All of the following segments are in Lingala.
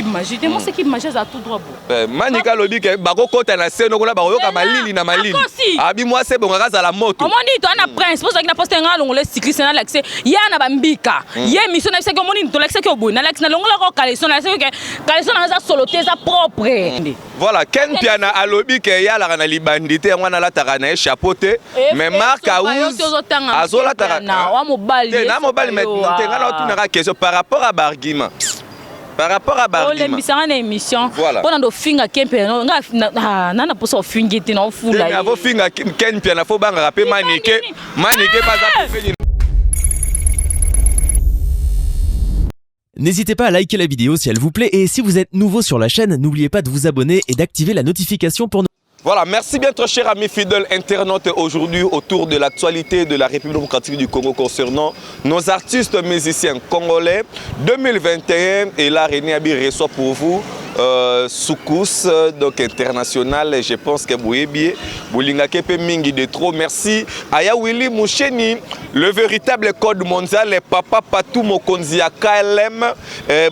Kib Magie te. Mwasi Kib Magie azala tout droit bo. Manika alobi ke bakokɔta na se nokola, bakoyoka malili na malili. Akosi. Abi mwasi ebongaka azala moto. Omoni, toa na prince mpo ozalaki na poste nga alongola cycliste, nalakise ye na bambika ye émission nayebisaki. Omoni, tolakisaki yo boye, nalakisi, nalongolaka caleçon, nalakisaki ke caleçon nanga eza solo te, eza propre. Voilà, Ken Piana alobi ke ye alaka na libandi te, yango wana alataka na ye chapeau te. Mais Mark House azolataka wa mobali. Te, na mobali, mais te, nga na otunaka question par rapport à baargument, par rapport à baargument. Olembisanga na émission. Voilà. Mpo na ndofinga Ken Mpe nga na na posa ofingi te, na ofula ye. Avofinga Ken Piana, fo bangaka mpe Manike, Manike mpe aza pembeni. N'hésitez pas à liker la vidéo si elle vous plaît et si vous êtes nouveau sur la chaîne, n'oubliez pas de vous abonner et d'activer la notification pour ne Voilà, merci bien, très cher ami fidèle internaute. Aujourd'hui, autour de l'actualité de la République démocratique du Congo concernant nos artistes musiciens congolais 2021. Et là, René Abi reçoit pour vous Soukous, donc international. Je pense que boyebi, bolingaka pe mingi de trop. Merci. Aya Willy Moucheni, le véritable code mondial, Papa Patou Mokonzi ya KLM,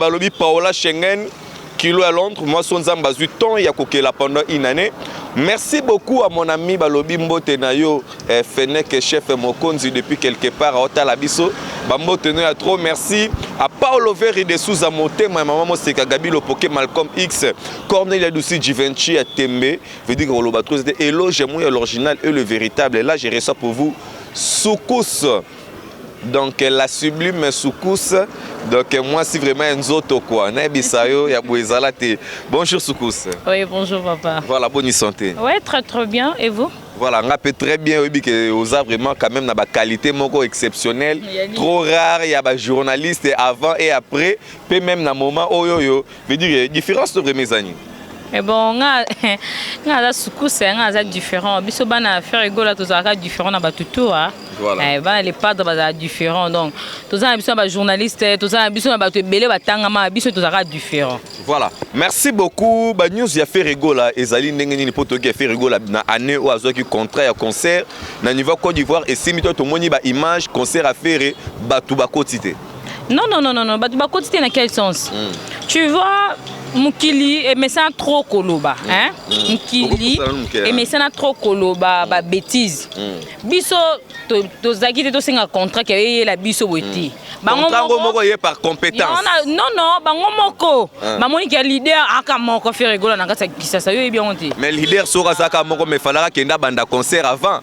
balobi Paola Schengen. Kilo à Londres, moi son nzambe azwi temps ya kokela pendant une année. Merci beaucoup à mon ami, balobi mbote na yo, Fenek chef Mokonzi depuis quelque part aotala biso. Bambote no ya trop. Merci à Paolo Verri de Souza Motema ya mama Moseka, Gabi Lopoke, Malcolm X, Cornelia Dusi Givenchy ya Tembe, veut dire que koloba trop c'était éloge moi l'original et le véritable. Et là, je reçois pour vous Soukous. Donc la sublime Soukous, donc moi si vraiment nzoto quoi, nayebisa yo ya boye ezala te. Bonjour Soukous. Oui, bonjour papa. Voilà, bonne santé? Ouais, très très bien, et vous? Voilà, nga pe très bien. Oyebi ke oza vraiment quand même na baqualité moko exceptionnelle, trop rare ya bajournaliste avant et après, pe même na moment oyo oyo, veut dire différence to vraiment ezani. Mais bon, nga aza Soukous, nga aza différent. Biso bana Ferre Gola tozalaka différent na bato to. Voilà. Eh, bana le padre bazala différent. Donc toza na biso na bajournaliste, toza na biso na bato ebele batangama, biso tozalaka différent. Voilà, merci beaucoup. Banews ya Ferre Gola ezali ndenge nini? Mpo toyoki ya Ferre Gola na année oyo azwaki contrat ya concert na niveau Côte d'Ivoire, esimbi to tomoni baimage concert ya Ferre, bato bakoti te. Non, non, non, non, non, bato bakoti te na quel sens? Tu vois, mokili emesana trop koloba, hein? Mokili emesana trop koloba babêtise. Biso tozalaki te tosenga contrat ke eyela biso boye te. Bango moko ye par compétence. Non, non, bango moko bamoni ke leader aka moko, Ferre Gola, na kati ya Kisasa. Yo oyebi yango te. Mais leader soki azalaka moko, mais falaka kenda banda concert avant.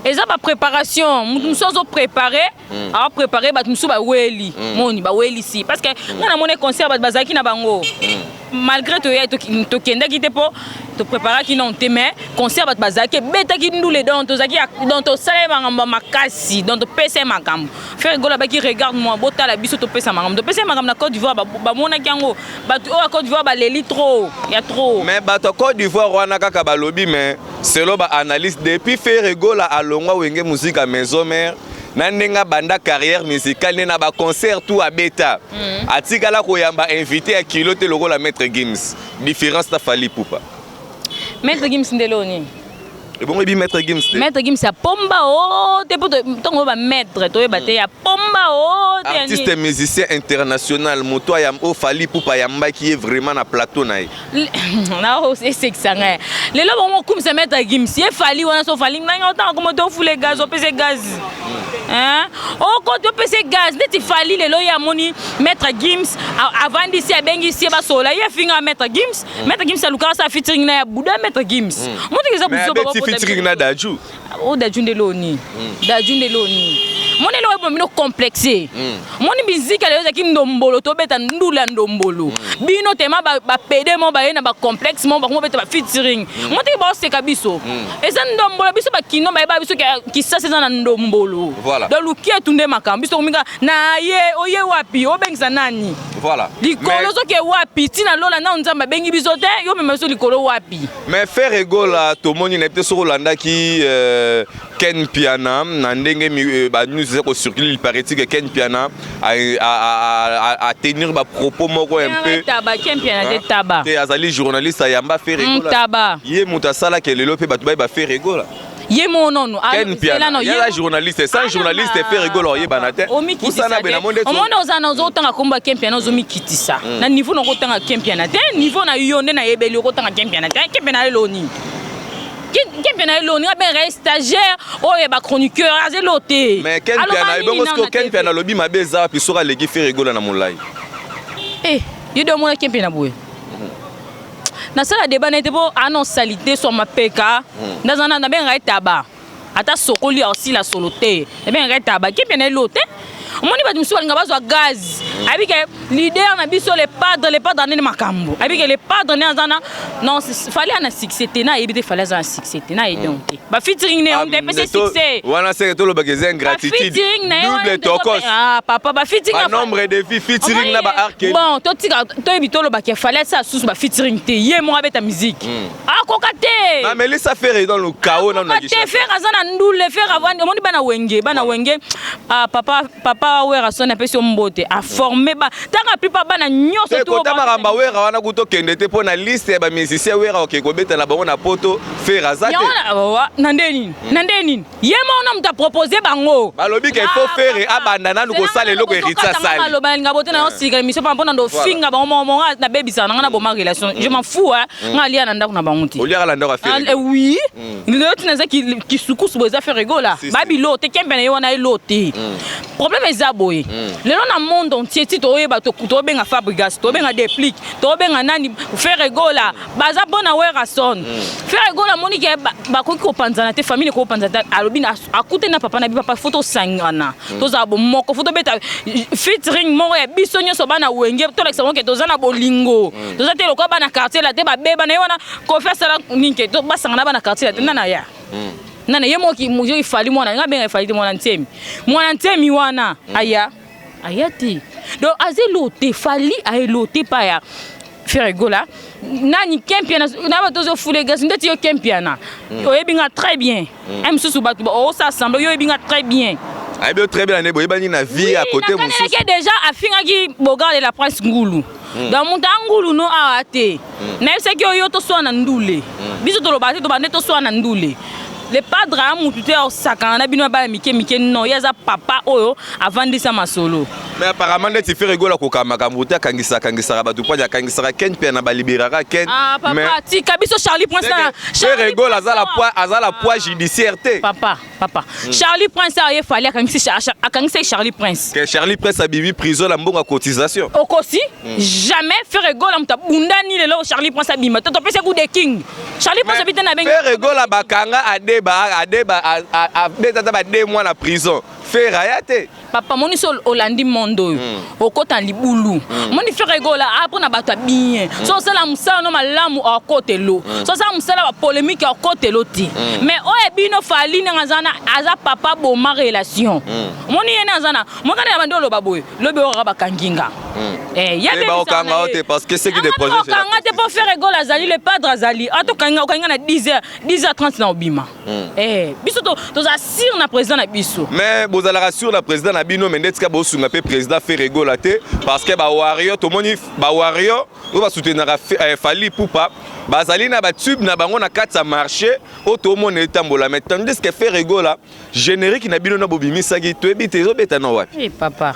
Eza bapréparation. Motu mosusu azoprépare, aoprépare, bato mosusu baweli, moni bawelisi, parce que nga namoni concert, bato bazalaki na bango malgré toya tokendaki te mpo topréparaki non te. Mais concert, bato bazalaki, ebetaki ndule. Donc tozalaki, donc tosala ye makambo ya makasi, donc topesa ye makambo. Ferre Gola baki: "Regarde moi, botala biso, topesa makambo." Topesa ye makambo na Côte d'Ivoire, bamonaki yango. Bato oyo ya Côte d'Ivoire baleli trop ya trop. Mais bato ya Côte d'Ivoire wana kaka balobi, mais selon baanalyste, depuis Ferre Gola alongwa Wenge Musica Maison Mère, na ndenge abanda carrière musicale nde na baconcert tout abeta, atikala koyamba invité ya kilo te lokola Maître Gims. Différence na Fally Ipupa. Maître Gims ndele oni? Ebongo ebi Maître Gims te? Maître Gims ya pomba o te, mpo ntongo oyo bamaître toyeba te ya pomba o te. Artiste musicien international, moto oyo Fally Ipupa ayambaki ye vraiment na plateau na ye. Na esekisa ngai lelo bango okumisa Maître Gims, ye Fally wana. So Fally ngai otanga komo te, ofule gaz, opesa gaz, okoti opesa gaz neti Fally. Lelo ye amoni Maître Gims, avandisi, abengisi ye, basola. Ye afinga Maître Gims. Maître Gims alukaka sa featuring na ya buda Maître Gims motoki eza. Abeti featuring na Dadju. O Dadju nde loni, Dadju nde loni. Moni eloko eboma bino complexe. Moni miziki lelo ezalaki ndombolo, tobeta ndula ndombolo. Bino tema bapede mo baye na bacomplexe mo, bango beta bafeaturing. Motiki baoseka biso, eza ndombolo. Biso bakino bayeba biso Kisasa eza na ndombolo. Donc luketu nde makambo. Biso tokominga na ye oye wapi, obengisa nani? Likolo soki wapi, ntina lola nao Nzambe abengi biso te, yo mema biso likolo wapi? Mais Ferre Gola, tomoni na ye te. Soki olandaki Ken Piana na ndenge banews eza kocircule, il paraît que Ken Piana a tenir bapropos moko un peu. Taba Ken Piana te, taba. Te, azali journaliste, ayamba Ferre Gola. Taba. Ye moto asalaki lelo mpe bato bayeba Ferre Gola. Ye moko nono Ken Mpiana ye aza journaliste, sans journaliste Ferre Gola oyebana te. Pusana be na monde. Omoni oza na ozotanga kombo ya Ken Mpiana, ozomikitisa na niveau na okotanga Ken Mpiana te. Niveau na yo nde nayebeli okotanga Ken Mpiana te. Ken Mpiana elo nini? Ken Mpiana elo nini? Abengaka ye stagiaire oyo ya bachroniqueur, aza elo te. Mais Ken Mpiana, ebongo siko Ken Mpiana alobi mabe eza wapi soki aleki Ferre Gola na molai? Eh, yo de omona Ken Mpiana boye nasala débat na ye te mpo ana osalite so mapeka. Ndaza nabengaka ye taba, ata sokoli osila solo te, nabengaka ye taba. Ken Mpiana elo te. Omoni bato mosusu balinga bazwa gaz, ayebi ke leader na biso le padre, le padre andeni makambo, ayebi ke le padre nde aza na non Fally ana succès te. Nayebi te, Fally aza na succès te, nayebi yango te. Bafeaturing ne yango te epesi succès. Wana seke tolobaka eza ingratitude double tokos. Ah papa, bafeaturing banombre de vie, featuring na ba arke. Bon, totika, toyebi, tolobaka Fally asala susu bafeaturing te, ye moko abeta musique, akoka te. Na melisa Ferre dans le chaos nanu na te. Ferre aza na ndule, Ferre avandi. Omoni bana Wenge, bana Wenge, ah, papa, papa Werrason apesi yo mbote, aforme ba ntanga plupart bana nyonso. Kota makambo Wera wana kuta okende te, mpo na liste ya bamusicien Wera oke kobeta na bango na Poto, Ferre aza te. Na nde nini? Na nde nini? Ye moko na moto apropose bango. Balobi ke faut Ferre abanda nanu kosala eloko Héritier asali. Maloba nalinga bote na yosilika émission mpo mpona ndofinga bango moko moko, nabebisaka nanga na boma relation. Je m'en fous, nga alia na ndako na bango te. Oliaka na ndako ya Ferre? Oui. Lelo tina eza kisukusu boye, eza Ferre Gola babilo te. Kempe na ye wana elo te. Problème eza boye: lelo na monde entier ti toyeba, tobenga Fabregas, tobenga Deplick, tobenga nani, Ferre Gola baza mpo na Werrason. Ferre Gola amoni ke bakoki kopanzana te, famille ekoki kopanzana te. Alobi, akutani na papa na bi: "Papa, faut tosangana, tozala bomoko, faut tobeta featuring moko ya biso nyonso bana Wenge, tolakisa bango ke toza na bolingo, toza te lokola bana quartier la te." Babeba na ye wana, Kofi asala nini ke basangana bana quartier la te? Nana ya nana ye moko Efally mwana nga benga Efally te, mwana Ntemi, mwana Ntemi wana aya aya te. Donc aza elo te, Fally aelo te pa ya Ferre Gola. Nani Ken Mpiana na bato ozofula gaz ndeti yo. Ken Mpiana, oyebi nga très bien. Ai mosusu bato osala semblant, yo oyebi nga très bien. Ayebi yo très bien, ane boyebani na vie ya côté mosusu. Nakanelaki déjà afingaki Bogard de la Prince Ngulu. Donc moto angulu no awa te, nayebisaki yo, yo toswana na ndule. Biso tolobaka te, tobande toswana na ndule. Le padre aya mutu te osakana na bino ya bana mike mike. Non, ye aza papa oyo avandisa masolo. Mais apparemment ndeti Ferre Gola akoka makambo te, akangisa akangisaka bato poani, akangisaka Ken mpe na balibéraka Ken. Ah papa, tika biso. Charlie Prince na Ferre Gola aza la poids judiciaire te. Papa, papa, Charlie Prince aye, Fally akangisi, akangisaki Charlie Prince. Ke Charlie Prince abimi prison na mbongo ya cotisation. Okosi. Jamais. Ferre Gola moto abundani lelo Charlie Prince abima te. Topesi coup de king, Charlie Prince abi te na bengi. Ferre Gola bakanga adeba, adeba abeta ata ba 2 mois na prison, Ferre aya te. Papa, moni so olandi monde oyo, okota na libulu. Moni Ferre Gola a mpona bato ya bien. So osala mosala no malamu, akotelo. So osala mosala bapolémique, akotelo te. Mais oyo ebino Fally ndenge aza na aza papa boma relation. Omoni ye nde aza na mokanda na bandi oloba boye, lobi oyo kaka bakangi nga. Baokanga yo te, parce que ce qui te projette. Okanga te mpo Ferre Gola azali, le padre azali. Ata okanga, okanga na 10 heures, 10 heures 30 na obima. Biso toza sûr na président na biso. Mais bozalaka sûr na président na bino, mais nde tika bosunga mpe président Ferre Gola te, parce que bawarrior, tomoni bawarrior oyo basoutenaka Fally Ipupa bazali na batube na bango na kati ya marché oyo tomona etambola, mais tandis que Ferre Gola, générique na bino na bobimisaki, toyebi te ezobeta na wapi. Eh, papa.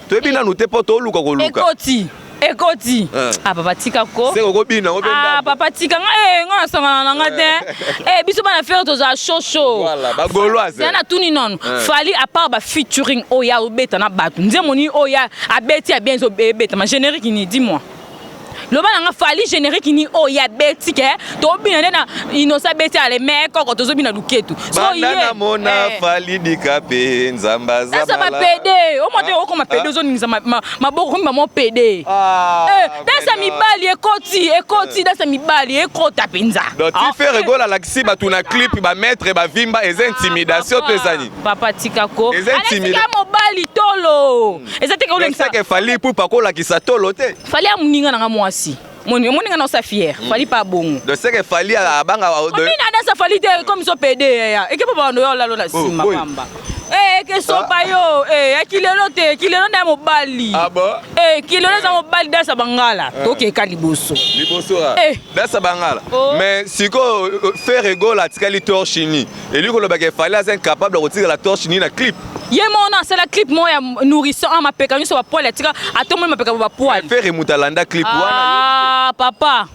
Toyebi nanu te mpo toluka koluka. Ekoti, ekoti. Ah papa, tika ko. Seke okobina. Ah papa, tika nga. Nga nasangana na nga te. Biso bana Ferre tozala chaud chaud. Voilà, bagauloise. Ya natuni nanu, Fally, à part ba featuring oyo obeta na bato, nzembo nini oyo abeti ya bien ebetama? Générique ni, dis-moi, loba nanga, Fally générique ni oyo abeti ke tobina nde na Innocent abeti ale me koko tozobina luketu? Banda namona Fally Dikape, Nzambe. Aza bapédé omwa te, okoma pédé, ozoningisa maboko, komi bamo pédé. Danse mibali ekoti, ekoti, danse mibali ekota mpenza. Donc ti Ferre Gola alakisi bato na clip bamaître bavimba, eza intimidation to eza nini? Papa, tikako. Alakisika mobali tolo eza te. Kolekisaka Fally Ipupa kolakisa tolo te. Fally ya moninga nanga mwasi, moninga na osa fier, Fally pa bongo. Donc c'est que Fally abanga. Omina danse Fally te comme so pédé ya eke po bando yo lalo na nsima pamba. Eh, kesopa yo eh, ya kilelo te, kilelo nde ya mobali. Ah bon? Eh, kilelo eza mobali dasa bangala. Tokeka liboso. Liboso ah. Eh. Dasa bangala. Oh. Mais sikoyo Ferre Gola atikali torche nu. Elingi koloba ke Fally aza incapable ya kotikala torche nu na clip. Ye moko na asala clip moko ya nourrisson a mapeka nyonso bapoils, atika atomoli mapeka bapoils. Ferre moto alanda clip wana. Ah, papa.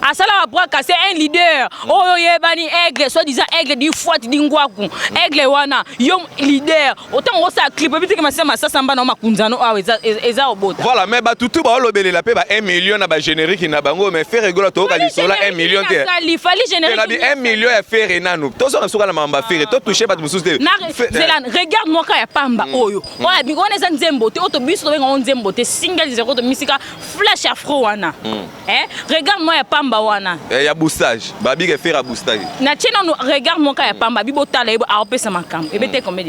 Asala ba bras cassé, un leader oyo oyebani aigle, soit disant aigle di fuati di ngwaku, aigle wana yo leader otango osala clip oyebi teke masasa masasa mbana o makunzano awa eza eza obota. Voilà, mais batutu baolobelela mpe ba 1 million na bagénérique na bango, mais Ferre Gola toyoka lisolo 1 million te. Asali Fally générique. Nabi 1 million ya Ferre nanu tozonga suka na makambo ya Ferre, totouche bato mosusu te. Na zela, regarde moi ka ya pamba oyo oyo abi wana eza nzembo te, oyo to biso tobenga ngo nzembo te, single zero to misika flash afro wana. Eh, regarde moi ya pamba wana. Eh, ya boostage, babike Ferre aboostaki. Na tie nanu regarde moi ka ya pamba, bi botala ye aopesa makambo ebete combien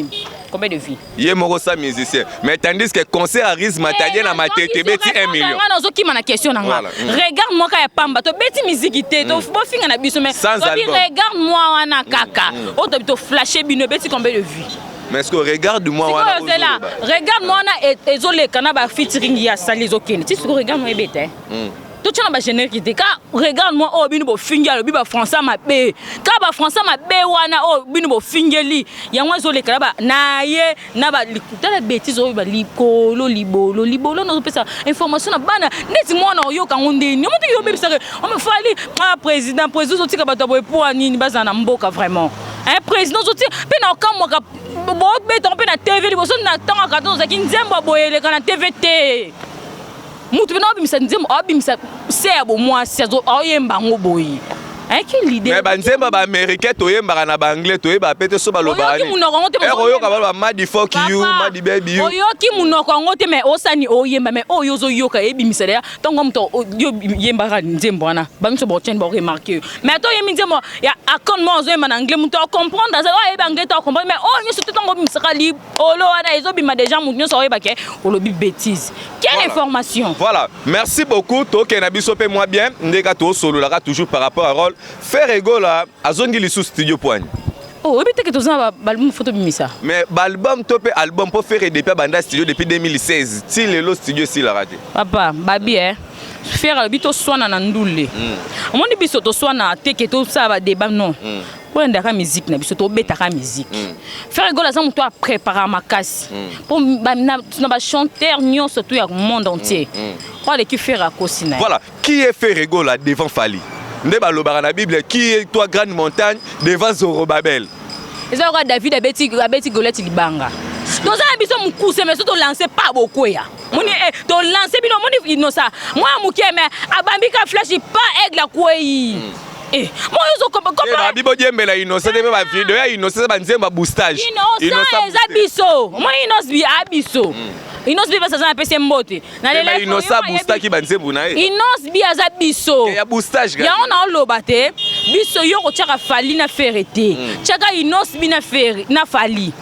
de vie. Ye moko sa musicien, mais tandis que concert à risque matadie na matete ebeti 1 million. Nga nazokima na question na nga. Regarde moi ka ya pamba, tobeti miziki te, bofinga na biso, mais Sans tobi album. Regarde moi wana kaka oyo tobi toflashe bino, ebeti combien de vie? Mais est-ce que regarde moi wana Sikoyo zela, ozoloba? regarde moi wana ezoleka na bafeaturing ya sali, ezokende ti sikoyo. Regarde moi ebeta, eh. Totya na bagénérique te ka regarde moi oyo bino bofingi, alobi bafrançais mabe, ka bafrançais mabe wana oyo bino bofingeli yango ezoleka na na ye na tala bétise oyo balikolo libolo libolo. Nazopesa information na bana neti mwana oyoka yango ndeni omotiki obebisaka Fally. Ah, président, président ozotika bato ya boye po nini bazala na mboka vraiment? Hein, président ozotika mpe na okamwaka bobetango mpe na TV liboso na ntango ya carton ozalaki nzembo ya boye eleka na TV te. Mutu mpena abimisa nzembo, abimisa se ya bomwasi, aoyemba yango boye. Ayaki leader. Mais banzembo baaméricain toyembaka na baanglais, toyebaka pe te so balobaka. Oyoki monoko yango te. Ere oyoka baloba madi fuck you, madi baby you. Oyoki monoko yango te, mais osani oyemba, mais oyo ozoyoka ebimisa deya ntango moto yo yembaka nzembo wana, bango botiani baremarke yo. Mais ata oyembi nzembo ya accord mo ozoyemba na anglais, moto acomprendre aza oyo ayebi anglais te acomprendre, mais oyo nyonso te, ntango obimisaka libolo wana ezobima déjà, moto nyonso aoyeba ke olobi bétise. Quelle information! Voilà, merci beaucoup. Tokende na biso mpe mwa bien ndeka tosololaka toujours par rapport à rôle Ferre Gola azongi lisusu studio poigne. Oh, oyebi te ke toza na baalbum fo tobimisa. Mais baalbum to mpe album mpo Ferre depuis abanda studio depuis 2016 ti lelo studio esilaka te. Papa babi, eh, Ferre alobi toswana na ndule. Omoni biso toswana te ke tosala badébat, non. Koyendaka musique na biso, tobetaka musique. Ferre Gola aza moto aprépara makasi mpo na bachanteur nyonso tu ya monde entier po aleki Ferre akosi na ye. Voilà, qui est Ferre Gola devant Fally? Nde balobaka na Bible: qui est toi, grande montagne, devant Zorobabel? Eza lokola David abeti Goliath libanga. Toza na biso mokuse, mais so tolance pa bokweya. Moni, eh, tolance bino, moni inosa mwana moke, mais abambi ka flèche pa aigle akwei. Eh, mo yo. Babi bodiembela Innocent te mpe bavideo ya Innocent eza banzembo ya boostage. Innocent eza biso, omoni Innoss'B a biso, Innoss'B basi aza napesi ye mbote. Innocent aboostaki banzembo na ye. Innoss'B aza biso. Ya boostage. Yango na oloba te biso yo kotiaka Fally na Ferre te, tiaka Innoss'B na Ferre na Fally.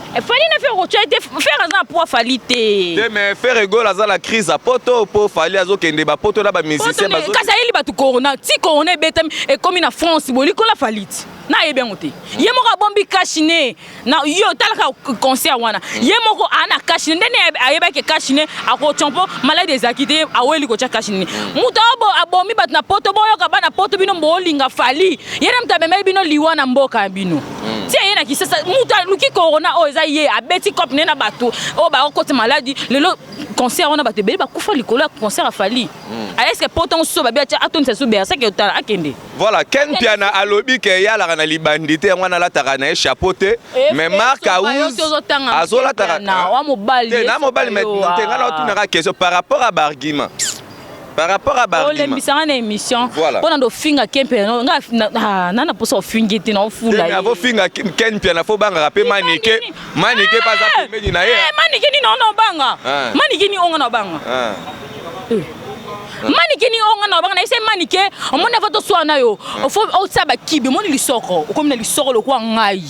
Fally na Ferre kotia te, Ferre aza na poids Fally te. Te, mais Ferre Gola aza na crise ya poto mpo Fally azokende bapoto na bamusicien. Kasi ayeli bato corona ti corona ebetami ekomi na France boye likola Fally ti nayebi yango te. Ye moko abombi cache-nez na yo, talaka concert wana, ye moko aa na cache-nez ndeni ayebaki cache-nez akotya mpo maladi ezalaki te, aweli kotya cache-nez. Moto abomi bato na poto, boyoka bana poto, bino bolinga Fally, ye na moto amemeli bino liwa na mboka ya bino. Ti aye na Kisasa, moto aluki corona oyo eza ye, abeti cope ne na bato oyo bakokota maladi. Lelo concert wana bato ebele bakufa likolo ya concert ya Fally. Est-ce poto mosusu babi atya atondisa su Bercy otala akende? Voilà, Ken Piana alobi ke ye alaka na libandi te, yango wana alataka na ye chapeau te, mais Mark House azolataka. Wa mobali. Te, na mobali, mais te, nga na otunaka question par rapport à baargument, par rapport à baargument. Olembisanga na émission. Voilà. Mpona ndofinga Ken Mpe nga na mposa ofingi te na ofula ye. Avofinga Ken Piana, fo bangaka mpe Manike, Manike mpe aza pembeni na ye. Manike nini ona obanga? Manike nini onga na obanga? Manike nini onga na obanga? Na yese Manike, omoni ava toswana yo, ofo osala bakibi, omoni lisoko okomi na lisoko lokwa ngai.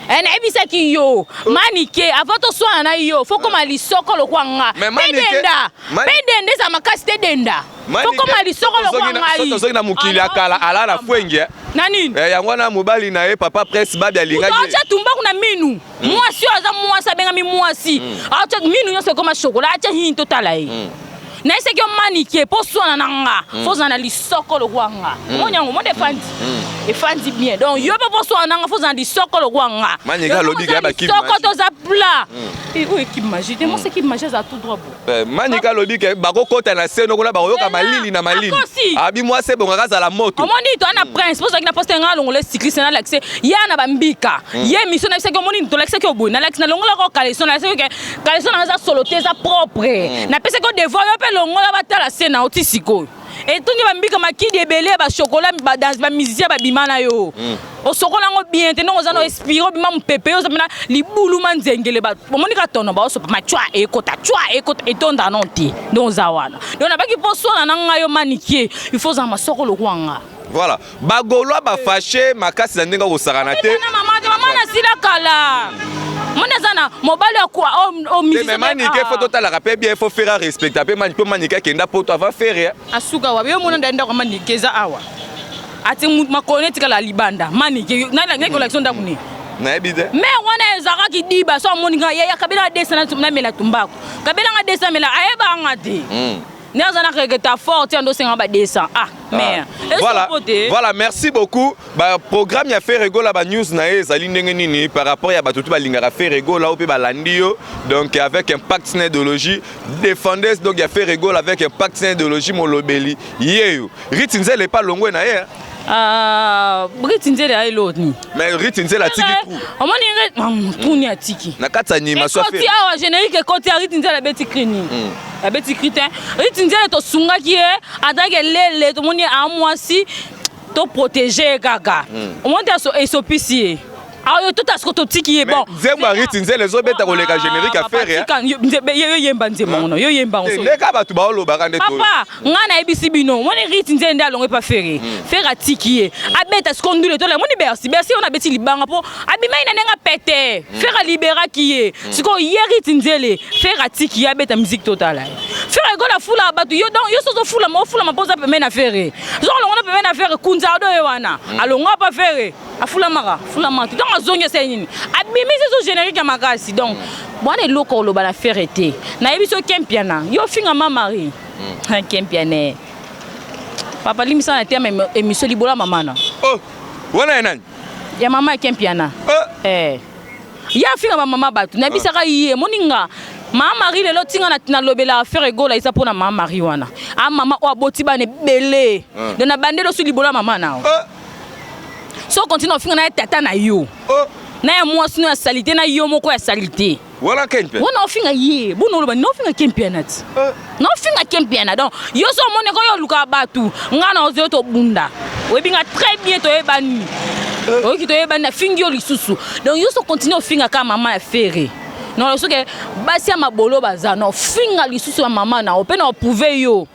Nayebisaki yo Manike, ava toswana na yo fo koma lisoko lokwa nga. Mpe denda, mpe denda eza makasi te, denda fo koma lisoko lokwa ngai. Tozoki na mokili ya kala, ala na fwengi. Na nini? Eh, yango wana mobali na ye papa Prince Babi alingaki. Atia tumbaku na minu. Mwasi oyo aza mwasi, abengami mwasi. Atia minu nyonso ekoma chocolat, atia hini totala ye. Nayesaki yo manike mpo swana na nga, fo ozala na lisoko lokwa nga. Omoni yango monde efandi. Efandi bien. Donc yo mpe mpo swana na nga, fo ozala na lisoko lokwa nga. Manike alobi ke ba kibe lisoko magie. Toza plat. Eh, oyo équipe magie te, mwasi équipe magie aza tout droit bo. Eh, Manike alobi ke bakokota na se nokola bakoyoka Ela, malili na malili. Akosi. Abi mwasi ebongaka azala moto. Omoni to ana prince mpo ozalaki na poste nga alongola cycliste, nalakise ye na bambika ye émission na bisaki. Omoni, tolakisaki yo boye, nalakisi, nalongolaka caleçon, nalakisaki ke caleçon nanga eza solo te, eza propre. Napesaki yo devoir, yo mpe longola, batala se na oti. Sikoyo etongi bambika makidi ebele ya bachocolat, bamusicien babima na yo, osokola yango bien te. Ndongo oza na espire, obima mopepe, yo oza mpena libuluma nzengele. Omoni ka tono baosopa ma cwa ekota, cwa ekota, etonda no te. Ndongo oza wana, donc nabaki mpo swana na ngai yo manikie, il faut ozala masoko lokwa nga. Voilà, bagaulois bafâché makasi na ndenge akosakana te. Na mama te, mama nasila kala. Moni aza na mobali Te, mais Manike, faut totalaka mpe bien, faut faire respecter mpe Manike, mpo Manike akenda poto avant Ferre. Asuka wapi? Yo mona ndako Manike eza awa, ati makolo etikala libanda. Manike naki olakisa ndako nini? Nayebi te. Me wana ezalaka kidiba so amoni nga yaya kabela desa namela tumbako, kabela nga desa mela, ayebanga te. Nde aza na regret fort ti ando osenga ba 200. Ah, mare. Voilà, voilà, merci beaucoup. Ba programme ya Ferre Gola, ba news na ye ezali ndenge nini par rapport ya bato tu balingaka Ferre Gola oyo mpe balandi yo, donc avec impact na idéologie défendeuse, donc ya Ferre Gola avec impact na idéologie, molobeli yeyo Riti Nzele epa longwe na ye? Riti Nzele ayeloni. Mais Riti Nzele atiki trou. Omoni trou atiki. Na kati ya animation. Ekoti awa, générique ekoti ya Riti Nzele, abeti cri nini? Abeti cri te. Riti Nzele tosungaki ye ataki elele, tomoni amwasi, toprotege ye kaka. Omoni te, esopisi ye ayo tota siko totiki ye. Bon. Nzembo ya Riti Nzele ezobeta koleka générique ya Ferre. Yo yemba nzembo ngono, yo yemba. Ndeka bato baolobaka nde. Papa, ngai nayebisi bino, moni Riti Nzele nde alongo epa Ferre. Ferre atiki ye abeta siko ndule tola. Moni Bercy, Bercy oyo abeti libanga mpo abimai na ndenge apete, Ferre aliberaki ye. Sikoyo ye Riti Nzele, Ferre atiki ye abeta musique totala ye. Ferre ekola afula bato yo, donc yo so ozofulama, ofulama mpo oza pembeni na Ferre. Zongo longo na pembeni na Ferre, kunzardo ye wana alongwa pa Ferre, afulamaka, afulamaka te. Donc azongi, asali nini? Abimisi so générique ya makasi. Donc bwana, eloko oloba na Ferre te, nayebi so Kempiana, yo finga ma Marie Kempiane. Papa, limbisa na terme émission, libola mama na. Oh, wana ye nani? Ya mama ya Kempiana. Oh. Eh. Ye afinga bamama bato, nayebisaka ye moninga mama Marie lelo ntinga nalobelaka Ferre Gola eza mpona mama Marie wana, a mama oyo aboti bana ebele. Donc na bandeli osu libolo ya mama na Oh. so continue ofinga na ye tata na yo Oh. na ya mwasi no ya salite na yo moko ya salite. Wana ken mpe. Wana ofinga ye bona oloba naofinga Kempiana ti. Oh. Naofinga Kempiana. Donc yo so omoni ko yo olukaka bato, nga na ozoyo tobunda, oyebi nga très bien, toyebani, oyoki, toyebani, nafingi yo lisusu. Donc yo so continue ofinga kaka mama ya Ferre. Non, soki basi ya mabolo baza na ofinga lisusu ya mama na yo mpe na oprouve yo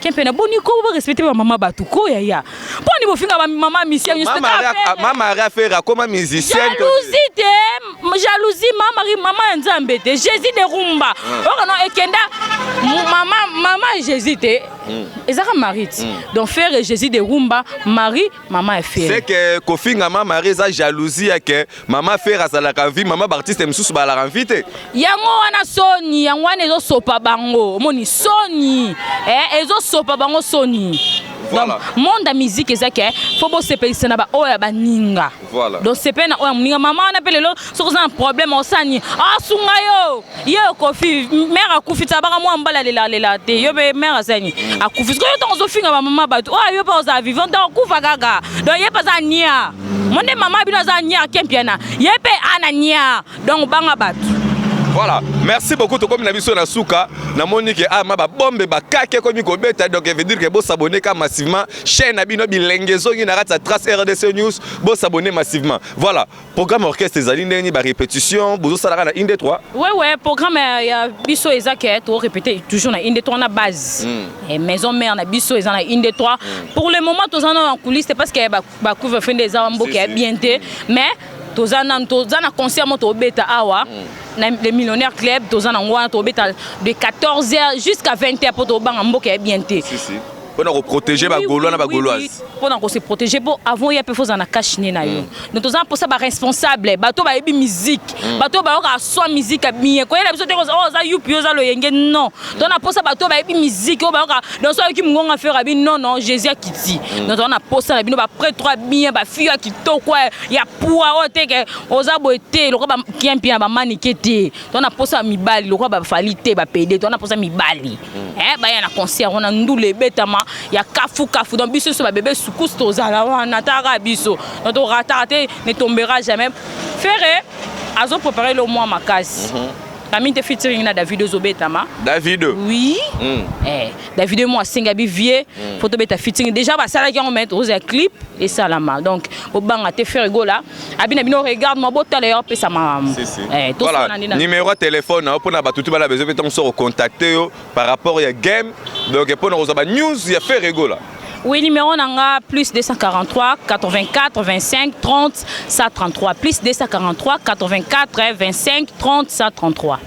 Kempe na boni ko barespecte bamama bato ko yaya mponi bofinga bamama misien nyonso. Mama Marie Ferre akoma musicienne. Jalousie te, jalousie. Mama Marie, mama ya Nzambe te, Jésus de rumba oyo no ekenda mama, mama ya Jésus te, ezaka Marie ti. Donc Ferre, Jésus de rumba, Marie, mama ya Ferre. C'est que kofinga mama Marie eza jalousie ya ke mama Ferre azalaka vie, mama baartiste mosusu balaka vie te. Yango wana soni, yango wana ezosopa bango. Omoni soni, eh, ezosopa bango soni. Voilà. Donc monde ya musique eza ke fo bosepelisa na baoyo ya baninga. Voilà. Donc sepele na oyo ya moninga. Mama wana mpe lelo soki oza na problème, osani asunga yo. Ye okofi, mare akufi ti abaka mwa mbala alelalela te. Yo mpe mare asani akufi. Sikoyo yo ntango ozofinga bamama bato oyo, yo mpe ozala vivant, ntango okufa kaka. Donc ye mpe aza nia mo nde mama bino aza nia Kempiana, ye mpe ana nia. Donc banga bato. Voilà, merci beaucoup. Tokomi na biso na suka. Namoni ke ama babombe bakake ekomi kobeta, donc veut dire ke bosabonner ka massivement chaîne na bino bilenge ezongi na kati ya Trace RDC News. Bosabonner massivement. Voilà, programme orchestre ezali ndenge nini? Barépétition bozosalaka na inde 3? Ouais, programme ya biso eza ke torépété toujours na inde 3 na base. Maison mère na biso eza na inde 3. Pour le moment toza na en coulisse parce que bacouvre-feu nde eza mboka ya bien te, mais toza na, toza na concert mo tobeta awa na le Millionnaire Club. Toza nango wana, tobeta de 14h jusqu'à 20h mpo tobanga mboka ya bien te. Si, si. Mpona koprotéger bagaulois na bagauloise. Mpona kose protéger, mpo avant ya mpe fo ozala na cache-nez na yo. Donc toza mposa baresponsable, bato bayebi musique, bato bayokaka soi musique bien. Koyela biso te oyo oza yupi, oza loyenge, non. To na mposa bato bayebi musique, oyo bayoka. Donc so ayoki mongonga Ferre, abi non, non, Jésus akiti. Donc toza na posa na bino, baprêtre bien, bafille ya kitoko, ya poids, oyo te ke oza boye te lokola bakiampi na bamanike te. Toza na posa ya mibali lokola bafali te, bapede. Toza na posa mibali baya na concert wana, ndula ebetama ya kafu kafu. Donc biso nyonso babebe sukusu tozala wana, taka biso. Donc torataka te, ne tombera jamais. Ferre azoprépare lo mwa makasi kami te, featuring na David ozobetama. David? Oui. David mo asenga bi vie faut tobeta featuring. Déjà basalaki yango, mais tozala clip esalama. Donc bobanga te, Ferre Gola abi na bino, regarde moi, botala yo, apesa makambo. Voilà, numéro ya téléphone mpona bato tu bala besoin mpe ntango so kocontacte yo par rapport ya game, donc mpona kozwa banews ya Ferre Gola. Oui, numéro nanga plus 243 84 25 30 133, plus 243 84 25 30 133.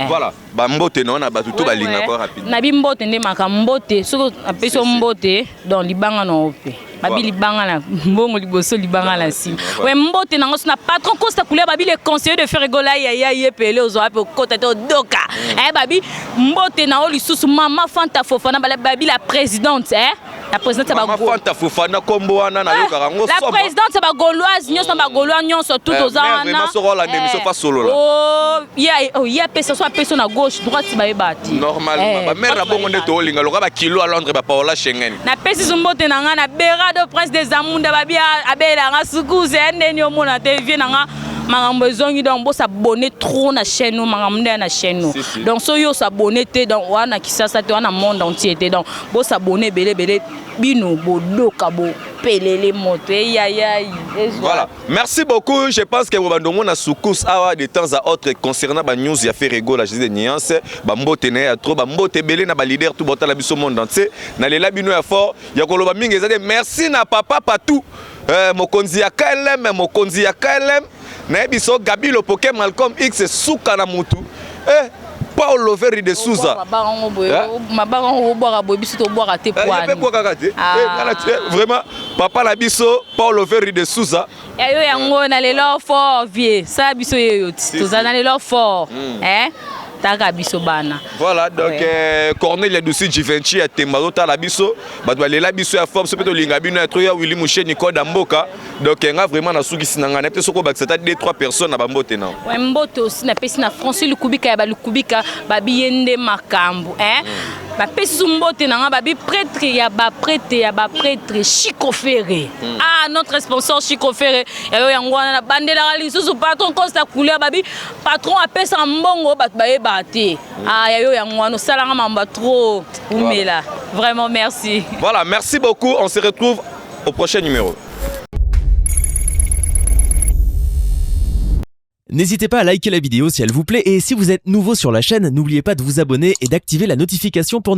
Voilà, bambote na wana bato to balingaka rapide. Nabi mbote nde makambo, mbote soki apesi yo mbote, donc libanga na yo mpe babi libanga na mbongo liboso, libanga na nsima. We mbote nango so na patron Costa Couleur, babi le conseiller de Ferre Gola, yaya ye pele ozwa mpe okota te odoka. Babi mbote na yo lisusu mama Fanta Fofana, babi la présidente, la présidente ya Mama Fanta Fofana, kombo wana nayokaka yango. La présidente ya bagauloise nyonso na bagaulois nyonso tout toza wana. Soko olanda émission fa solola. Ye apesa so, apesa na gauche, droite, bayeba te. Normalement bamare na bongo nde toolinga loka bakilo à Londres, bapaola Schengen. Napesi so mbote na nga na Berado, prince des Amunda, babi abelanga sukuze ya ndeni omona te vie na nga makambo ezongi. Donc bosabone trop na chaîne o, makambo nde ya na chaîne o. Donc so yo osabone te, donc wana Kisasa te, wana monde entier te. Donc bosabone ebele ebele, bino bodoka bopelele moto eyayai. Voilà, merci beaucoup. Je pense que bobandongo na sukus awa de temps à autre concernant ba news ya Ferre Gola, Jésus de nuance, bambote na ye ya trop, bambote ebele na baleader tout botala biso monde entier. Nalela bino ya fort, ya koloba mingi eza te. Merci na papa Patou, mokonzi ya KLM, mokonzi ya KLM. Nayebi so Gabi Lopoke, Malcolm X, suka na mutu, Paulo Veri de Souza. Mabanga ngo obwaka boye, biso tobwaka te. Mpe bwakaka te vraiment, papa na biso Paulo Veri de Souza. Yayo yango na lelo fort, vie sala biso yeyo ti toza na lelo fort, taka biso bana. Voilà, donc ouais. Cornelia Dusi Givenchy ya Temba azotala biso, bato balela biso ya fort, biso mpe tolinga bino ya trop, ya Willi Musheni Koda mboka. Donc nga vraiment nasukisi na ngai na te, soki obakisa ata 2 3 personnes na bambote na. Ouais, mbote aussi napesi na François Lukubika ya balukubika, babi ye nde makambo, hein? Bapesi so mbote na nga, babi prêtre ya baprêtre ya baprêtre, Chico Ferre. Ah, notre sponsor Chico Ferre, yayo yango wana nabandelaka lisusu patron Costa Couleur, babi patron apesaka mbongo bato bayebaka te. Ah, yayo yango wana osalanga mambo trop umela, vraiment merci. Voilà, merci beaucoup, on se retrouve au prochain numéro. N'hésitez pas à liker la vidéo si elle vous plaît et si vous êtes nouveau sur la chaîne, n'oubliez pas de vous abonner et d'activer la notification pour